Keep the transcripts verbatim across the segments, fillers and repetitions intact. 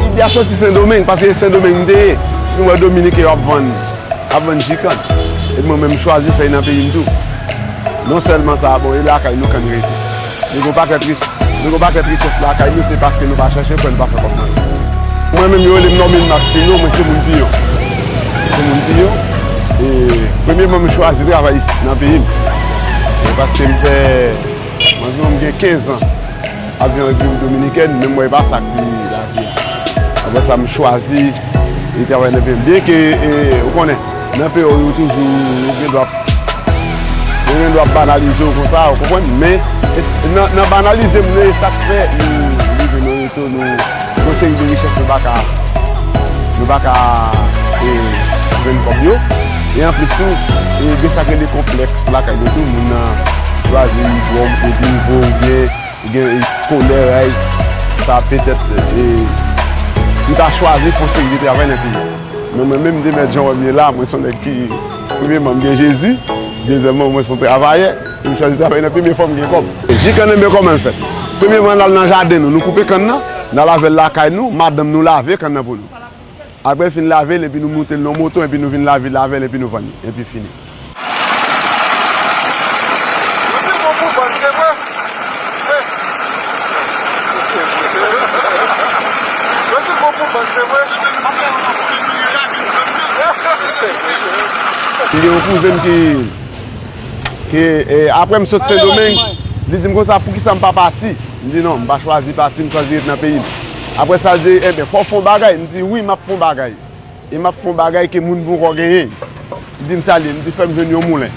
Ide a soti Sendomeng, paske se Sendomeng m te ye. Nou wè Dominiken yo ap vann, ap vann ji kann. Epi mwen menm, m chwazi fè l nan peyi m tou. Non sèlman sa, bon, e lakay nou kann rete. Nou gen yon pakèt rich-, nou gen yon pakèt richès lakay nou, se paske nou pa chèche fè, nou pa fè kòb nan li. Mwen menm, yo rele m Normil Maxino, mwen se moun Piyon. Se moun Piyon. E premyeman, m chwazi travay isit nan peyi m. E paske m fè, mwen, m gen kenz an ap viv an Repiblik Dominikèn, men m wè e pa sa k pi lavi a. Apre sa, m chwazi e travay nan peyi m. Byenke, e, ou konnen, nan peyi w, yo toujou, yo gen dwa, yo gen dwa banalize w konsa, ou konprann? Men, e s-, nan, nan banalize m nan, e sa k fè nou rive nan reto, nou, yon seri de richès nou pa ka, nou pa ka, e, jwenn kòb yo. E anplis tou, e, gen sa k rele konplèks lakay nou tou, moun nan chwazi dwòg, epi l voye w byen, gen kolè, sa petèt, e, li pa chwazi fè yon seri de travay nan peyi a. Men mwen menm, de mèt jan w wè m ye la, mwen se yon nèg ki, premyeman, m gen Jezi, dezyèmman, mwen se yon travayè, e m chwazi travay nan peyi m, e fò m gen kòb. Ji kann nan, men kòman l fèt? Premyeman, n al nan jaden nou, nou koupe kann nan, n al avè l lakay nou, madanm nou lave kann nan pou nou. Apre l fin lave l, epi nou moute l nan moto, epi nou vin lave l avè l, epi nou vann li, epi fini. Yo di l bon pou vann, se vre. Yo di l bon pou vann, se vre. M gen yon kouzen m ki, ki, e, apre m sot Sendomeng, li di m konsa, "Poukisa m pa pati?" M di, "Non, m pa chwazi pati, m chwazi ret nan peyi m." Apre sa, l di, "Ebyen, fò w fè yon bagay." M di, "Wi, m ap fè yon bagay." E m ap fè yon bagay ke moun poko genyen. Li di m sa l ye, m di fè m jwenn yon moulen.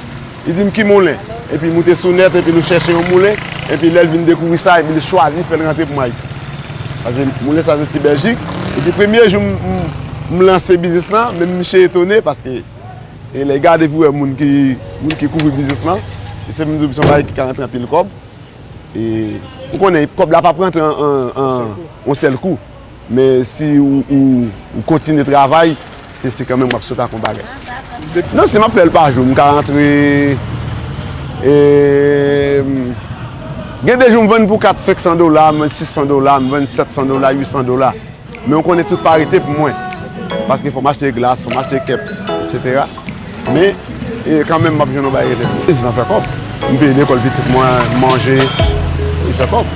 Li di m ki moulen? Epi moute sou nèt, epi nou chèche yon moulen, epi lè l vin dekouvri sa, epi l chwazi fè l rantre pou m Ayiti. Paske moulen sa soti Bèljik. Epi premye jou m, m, m lanse biznis lan, menm misye etone paske, e lè l gade pou wè moun ki, moun ki kouvri biznis lan, e se m di w se yon bagay ki ka rantre anpil kòb. E, ou konnen, kòb la p ap rantre an, an, an, yon sèl kou. Men si ou, ou, ou kontinye travay, se, se kanmenm w ap sot ak yon bagay. Non, si m ap fè l pa jou, m ka rantre, e, gen de jou m vann pou kat, senk san dola, m vann sis san dola, m vann sèt san dola, uit san dola. Men ou konnen tout pa rete pou mwen. Paske fò m achte glas, fò m achte kèps, etsetera. Men, e, kanmenm, m ap jwenn yon bagay rete pou mwen. Biznis lan fè kòb. M peye lekòl pitit mwen, manje, li fè kòb.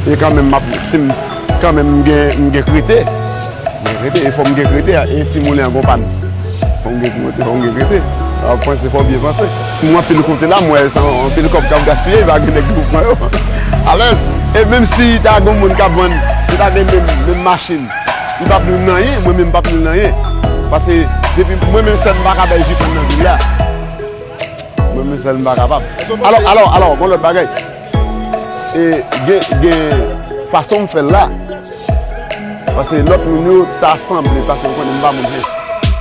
E kanmenm, m ap, si m, kanmenm, m gen, m gen krete. M gen krete, e fò m gen krete, e si moulen an gon pàn. Fò m gen krete, fò m gen krete. Fò w panse, fò w byen panse. Mwen anpil kote la, m wè se anpil kòb k ap gaspiye, pa gen nèg ki pou pran yo. Alèz. E menm si ta gen moun k ap vann, si ta gen menm, menm machin, li p ap nou nanyen, mwen menm m p ap nou nanyen. Paske depi mwen menm sèl m pa ka bay ji kann nan vil la. Mwen menm sèl m pa kapab. Alò, alò, alò, gon lòt bagay. E gen, gen fason m fè l la. Paske lòt moun yo ta sanble, paske yo konnen m pa moun jès.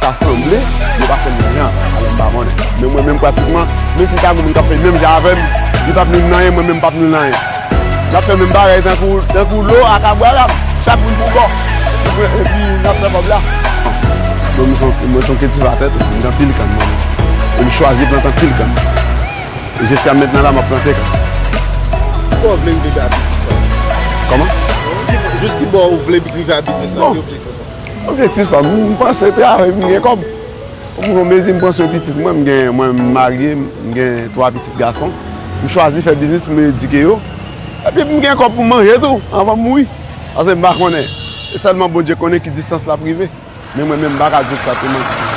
Ta sanble, yo pa fè l menm jan, alò m pa konnen. Men mwen menm pratikman, menm si ta gen moun k ap fè l menm jan avè m, li p ap ni m nan anyen, mwen menm m p ap ni l nan anyen. N ap fè menm bagay tankou, tankou lo ak abwalab, chak moun pou bò. Epi n ap fè kòb la. Bon, mwen se yon, mwen se yon kiltivatè tou, m gen anpil kann mwen menm. E m chwazi plante anpil kann. E jiska mentnan la, m ap plante kann. Kòman w vle rive a biznis sa? Kòman? Jis ki bò ou vle rive a biznis sa? Bon. Ki objektif ou? Objektif pa m, m panse travay pou m gen kòb. Pou m mezi m pran swen pitit mwen, m gen, mwen m marye, m gen twa pitit gason. M chwazi fè biznis pou m edike yo. Epi pou m gen kòb pou m manje tou, anvan m mouri. Paske m pa konnen. E sèlman Bondye konnen ki distans l ap rive. Men mwen menm, m pa ka di w egzakteman ki